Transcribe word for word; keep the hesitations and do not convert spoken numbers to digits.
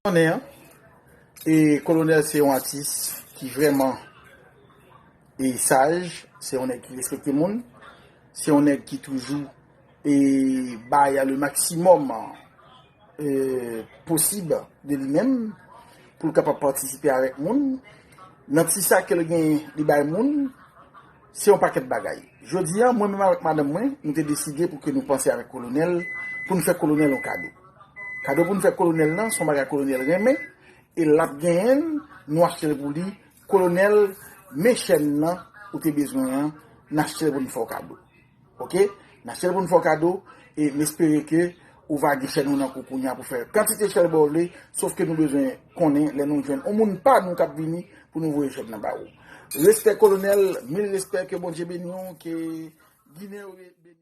Konnen an, e Kolonèl se yon atis ki vrèman e saj, se yon nèg ki respekte moun, se yon nèg ki toujou e bay le maximum e, posib de li menm pou l kapab patisipe avèk moun. Nan ti sa ke l genyen, li bay moun, se yon pakèt bagay. Jodi a, mwen menm avèk madanm mwen, nou te deside pou ke nou panse avèk Kolonèl, pou nou fè Kolonèl yon kado. Kado pou nou fè Kolonèl nan, se yon bagay Kolonèl renmen, e l ap genyen l, nou achte l pou li. Kolonèl, men chèn nan ou te bezwen an, n achte l pou nou fè w kado. Ok? N achte l pou nou fè w kado, e m espere ke ou va gen chèn ou nan kou kounye a pou fè kantite chèn ba w vle, sof ke nou bezwen konnen lè nou jwenn yon moun pa nou k ap vini pou nou voye chèn nan ba ou. Respè Kolonèl, mil respè, ke Bondye beni w, ke Ginen yo beni.